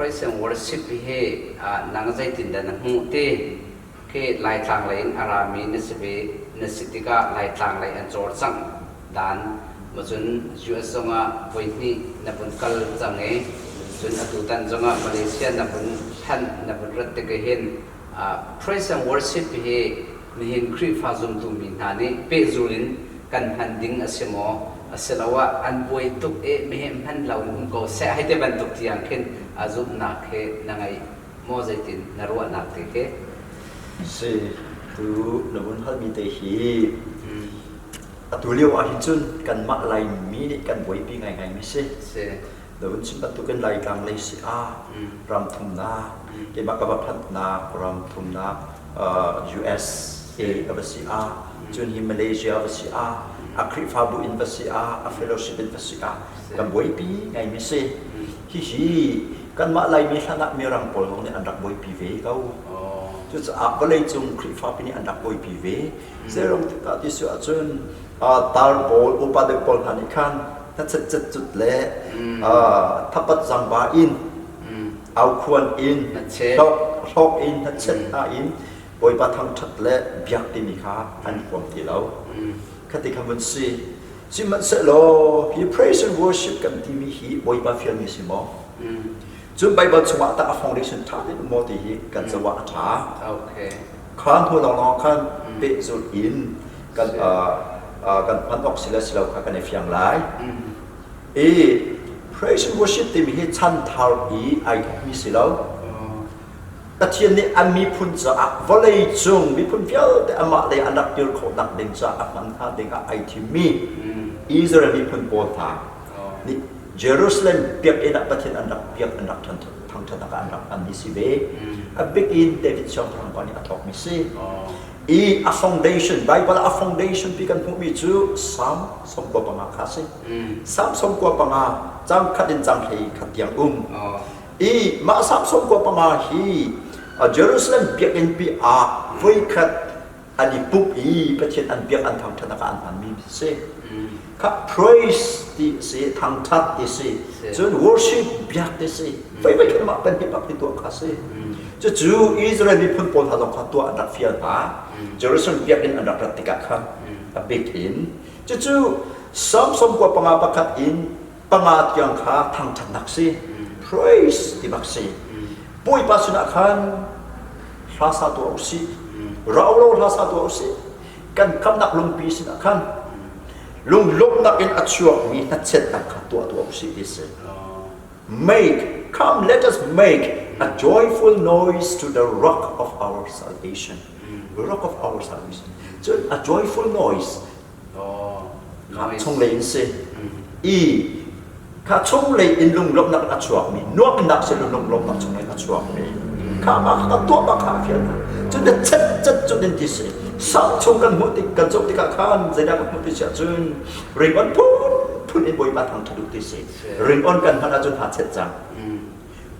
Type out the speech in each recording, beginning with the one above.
Praise and worship hi nang zeitindah na hmuh ti khi Laitlang lei in a rami na si ve na si tikah Laitlang lei an cawlcangh dan maw cun US zongah voihnih na vun kal cang i cun atutan zongah Malaysia na vun phanh na vun rat tik ahhin Praise and worship hi nihin Khrihfa zumtu mi hna nih pehzul in kan hman ding a si maw? Asiloah an buai tuk i meheh hman lo in um ko seh hei ti bantuk tiang khin a zumhnak hi na ngeih maw zeitin na ruahnak te khi? Si, tu na vun halmi te hi atu lio ah hin cun kanmah Laimi nih kan buaipi ngaingai mi si. Si. Na vun chim bantukin Laitlang lei si ah ram thumnak, keimah ka va phanhnak ram thumnak USA a va si ah, cun hi Malaysia va si ah, a Khrihfabu in va si ah, a fellowship in va si ah, kan buaipi ngaimi si. Hihi kanmah Laimi hlan ah Mirang pawl zong nih an rak buaipi ve ko. Cucaah vawleicung Khrihfapi nih an rak buaipi ve. Zeirong tikah ti si ahcun tar pawl, upa deuh pawl hna nih khan hnachet cut le thapat zangba in aukhuan in hlok in hnachet hna in Bawipa thangṭhat le biak timi kha an huam ti lo. Khati kha vun si. Sihmanhsehlaw hi praise and worship kan timi hi Bawipa fialmi si maw? Cun Baibal chungah tah a foundation ṭha tein um maw ti hi kan zoh ah a ṭha. Okay. Kha hnu lawnglawng khan pehzulh in kan kan hman awk si le si lo kha kan i fiang lai. I praise and worship timi hi chanthar i ai thawkmi si lo. Pathian nih an miphun caah vawlei cung miphun vialte amah lei an rak kir khawhnak ding caah a hman hnga ding ah ai thimmi Israel miphun pawl hna nih Jerusalem biakinn ah Pathian an rak biak an rak thangṭhatnak ah an rak hmanmi si ve. A bik in David siangpahrang pa nih a thawkmi si. I a foundation, Bible ah a foundation pi kan hmuhmi cu Psalm 95 kha si. Psalm 95 cang khat in cang hlei khat tiang um. I mah Psalm 95 hi Jerusalem biakinn pi ah voikhat an i pumh i Pathian an biak an thangṭhatnak ah an hmanmi si. Kha praise ti si, thangṭhat ti si, cun worship biak ti si. Voi voi khat mah kan hi bak ti tuah kha si. Cucu Israel miphun pawl hna zong kha tuah an rak fial hna. Jerusalem biakinn an rak rat tikah khan a bik in cucu Psalm 95 pakhat in panga tiang kha thangṭhatnak si. Praise ti bak si. Bawipa sinah khan hla sa tuah u sih. Rau lo hla sa tuah u sih. Kan khamnak lungpi sinah khan lunglawmhnak in a chuakmi hnachetnak kha tuah tuah u sih ti si. Make, come let us make a joyful noise to the rock of our salvation. The rock of our salvation. Cun a joyful noise chunglei in si i kha chunglei in lunglawmhnak a chuakmi nuamhnak si lunglawmhnak chunglei a chuakmi kha mah kha tuah bak kha a fial hna cun na chet chet cun in ti si sang chung kan hmuh tik kan zoh tikah khan zeidah kan hmuh ti si ahcun ringon phun phun in bawipa thang ṭha duh ti si ringon kan hman ahcun ha chet cang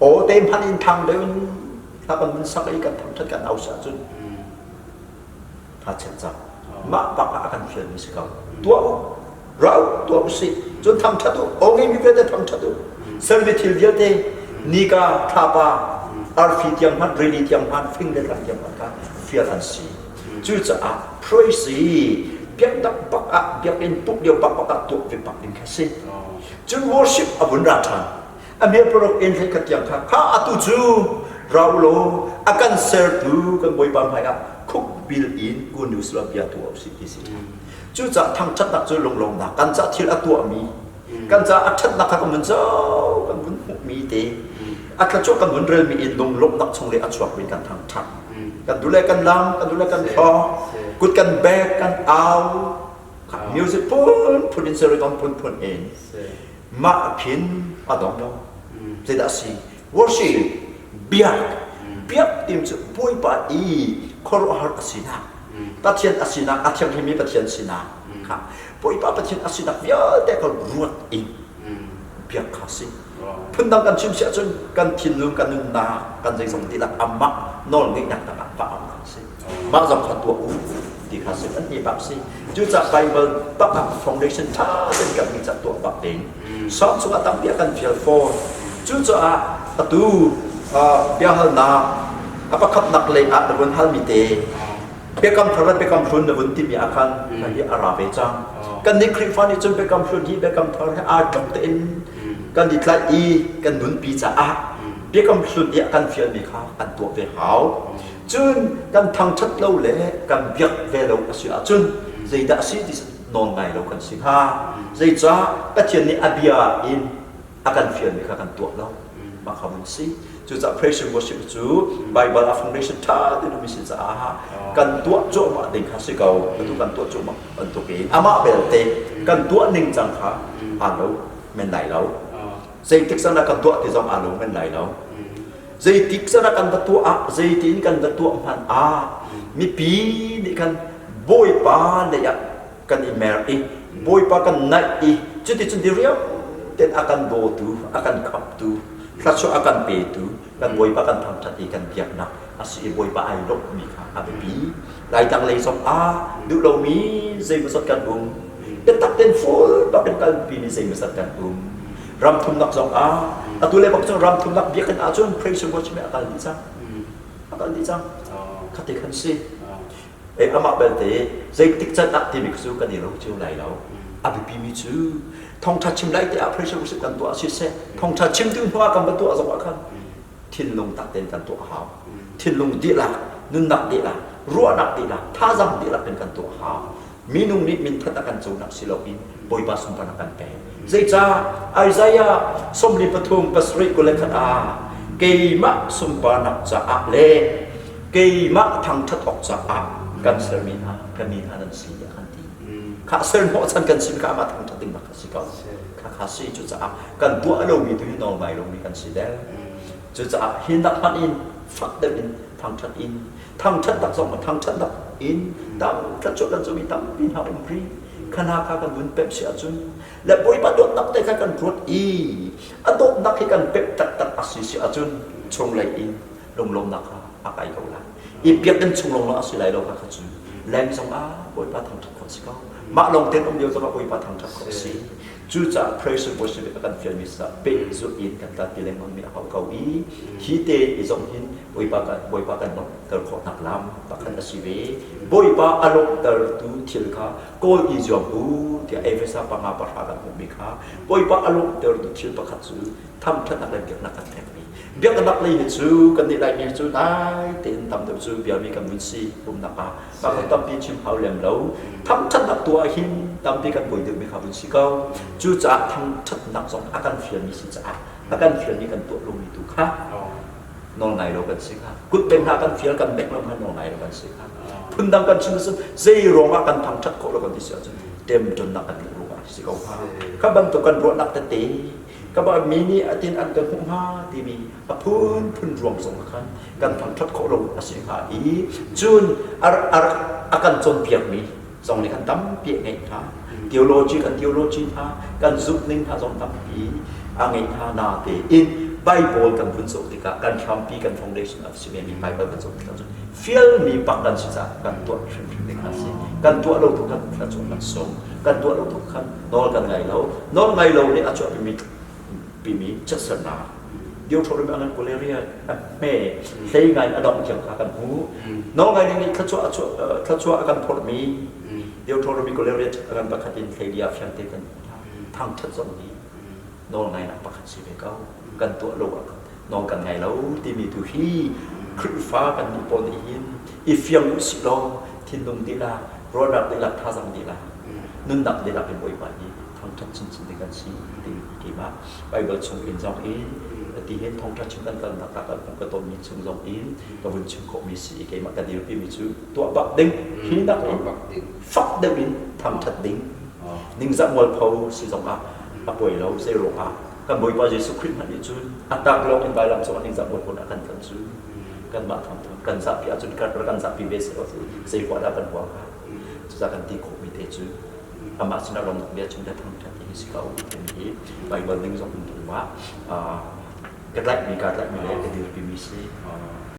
aw te hman in thang deuh in hla kan mun sak i kan thang ṭhat kan au si ahcun aa chet cang. Mah bak ah a kan fialmi si ko. Tuah u, ra u, tuah u sih. Cun thangṭhat u, aw ngeimi vialte thangṭhat u. Sermi thil vialte, nika, thlapa, arfi tiang hmanh, rili tiang hmanh, fing le tlang tiang hmanh kha fial an si. Cucaah praise hi biaknak bak ah biakinn pumh lio bak bak ah tuah ve bak ding kha si. Cun worship a vun ra ṭhan. A hme paruk in hlei khat tiang kha kha atu cu ra u law a kan sertu kan Bawipa hmaiah khukbil in kun u sih law bia tuah u sih ti si. Cucaah thangṭhatnak cu lunglawmnak kan ca thil a tuahmi kan ca a ṭhatnak kha kan vun zoh kan vun hmuhmi te a thluachuah kan vun relmi in lunglawmhnak chung le a chuakmi kan thangṭhat kan duh le kan lam kan duh le kan thlawng kut kan bek kan au music phunphun in serikon phunphun in Mah khin a dong lo. Zeidah a si? Worship, biak. Biak tim cu Bawipa i khuaruahhar a sinak, Pathian a sinak, a thianghlimmi Pathian sinak kha Bawipa Pathian a sinak vialte kha ruat in biak kha si. Phundang kan chim si ahcun kan thinlung, kan nunnak, kan zeizong dihlak amah nawlngeihnak tangah va um kha si. Mah zong kha tuah u ti kha si an bak si. Cucaah Bible bak ah foundation ṭha tein kan mi ca tuah bak ding. Psalm chungah tampi a kan fial fawn. Cucaah atu biahalnak a pakhatnak lei ah na vun halmi te Biakam Thar le Biakam Hlun na vun timi ah khan hi a ra ve cang. Kannih Khrihfa nih cun Biakam Hlun hi Biakam Thar he aa tluk tein kan i tlaih i kan nunpi caah Biakam Hlun i a kan fialmi kha kan tuah ve hau. Cun kan thangṭhat lo le kan biak ve lo a si ahcun zeidah a si ti nawl ngai lo kan si hnga. Zeicah Pathian nih a bia in a kan fialmi kha kan tuah lo mah kha vun si. Cucaah praise and worship cu Bible ah foundation ṭha tein um si caah kan tuah cuahmah ding kha si ko. Atu kan tuah cuahmah bantuk in amah belte kan tuah ning cang kha aa lo men lai lo. Zeitik can ah kan tuah ti zong aa lo men lai lo. Zeitik can ah kan va tuah ah zeitin kan va tuah hmanh ah mipi nih khan Bawipa lei ah kan i mer i Bawipa kan naih i cuticun diriam tein a kan dawtu, a kan khamhtu, thluachuah a kan petu kan Bawipa kan thangṭhat i kan biaknak a si i Bawipa ai lawmhmi kha a biapi. Laitlang lei zong ah duh lomi zeimawzat kan um. Biatak tein full bak in kalpi mi zeimawzat kan um. Ram thumnak zong ah atu le bak cun ram thumnak biakinn ahcun praise and worship a kal dih cang. A kal dih cang. Khate khan si. Amah belte zeitik can ah timi cu kan i lo cio lai lo. A biapimi cu thawngṭha chim lai tiah pressure worship kan tuah siseh, thawngṭha chimtu hnu ah kan va tuah zong ah khan thinlung tak tein kan tuah a hau. Thinlung dihlak, nunnak dihlak, ruahnak dihlak, thazaang dihlak in kan tuah a hau. Minung nih minthat a kan conak si loin Bawipa sunparnak kan pek. Zeicah Isaiah 43 27 ah keimah sunparnak caah le keimah thangṭhat awk caah kan sermi hna ka mi hna nan si tiah kan ti. Kha serhnawhchan kan si kha amah thangṭhat ding bak a si ko. Kha kha si cucaah kan tuah lomi tu hi nawl ngai lomi kan si deuh. Cucaah hi nak hmanh in fak deuh in thangṭhat in thangṭhat tak zong thangṭhat nak in tam thluachuah kan cumi tampi hna um rih. Khana kha kan vun pemh si ahcun le Bawipa dawtnak te kha kan ruat i a dawtnak hi kan pemh taktak a si si ahcun chunglei in lunglawmnak kha a kai ko lai. I biakinn chung lawng a si lai lo kha kha cu leng zong ah Bawipa thangṭhat khawh si ko. Mah lawng tein um lio zong ah Bawipa thangṭhat khawh si. Cucaah praise and worship a kan fialmi sa pehzulh in kan tlanpi lengmang mi a hau ko i hi te i zong hin Bawipa kan Bawipa kan lawmhter khawhnak lam pakhat a si ve. Bawipa a lawmhtertu thil kha kawl i zuam u tiah Efesa 5:10 kan hmuhmi kha Bawipa a lawmhtertu thil pakhat cu thangṭhatnak le biaknak kan pekmi. Biaknak lei hi cu kan nih Laimi cu dai tein tam deuh cu biami kan vun si pumnak ah mah kong tampi chim hau lem lo. Thangṭhatnak tu ah hin tampi kan buai deuhmi kha vun si ko. Cucaah thangṭhatnak zong a kan fialmi si caah a kan fialmi kan tuah lomi tu kha nawl ngai lo kan si kha. Kut beng hna kan fial kan bek lo kha nawl ngai lo kan si kha. Phundang kan chim cun zei ruangah kan thangṭhat khawh lo kan ti si ahcun temṭonnak kan ngeih ruangah si ko hnga. Kha bantuk kan ruahnak tete ka ba mi nih atin an kan hmuh hnga timi a phunphun ruang zong khan kan thangṭhat khawh lo a si hnga i cun a kan cawnpiakmi zong nih khan tampi a ngeih hna. Theology kan theology hna kan zumhning hna zong tampi a ngeih hna na tein Bible kan vun zoh tikah kan hrampi kan foundation a si mi Bible kan zoh tikah cun fialmi bak kan si caah kan tuah hrimhrim ding a si. Kan tuah lo tu khan thluachuah kan sung. Kan tuah lo tu khan nawl kan ngai lo. Nawl ngai lo nih a chuahpimi pimi chiatsernak Deuteronomy a ngan kule rian a hme hlei ngai a dong tiang kha kan hmu. Nawl ngai ning nih thluachuah thluachuah a kan phorhmi Deuteronomy kule rian a ngan pakhat in hlei dia fiang te kan thangṭhat zong hi nawl ngainak pakhat si ve ko. Kan tuah lo ah nawl kan ngai lo timi tu hi Khrihfa kan nih pawl nih hin i fiang u sih law thinlung dihlak, ruahnak dihlak, thazang dihlak, nunnak dihlak in Bawipa hi thangṭhat chinchin ding kan si timi hi keimah Bible chung in zong in ti hin thawngṭha chim kan kalnak ah kan hmuh ka tonmi chung zong in ka vun chim khawhmi si i keimah ka dirpimi cu tuah bak ding hi nak in fak deuh in thangṭhat ding ningzah mualpho si zong ah a poi lo zei ruangah kan Bawipa Jesuh Khrih hmanh nih cun a tak lawng in vailam cungah ningzah mualpho a kan kan cu kanmah thangthang kan zapi ahcun kan kan zapi ve seh zei huah dah kan huah hnga cucaah kan ti khawhmi te cu amah sinah lawmnak bia chim le thangṭhat hi si ko timi hi Bible ning zong in ah ka tlaihmi ka tlaihmi le ka dirpimi si.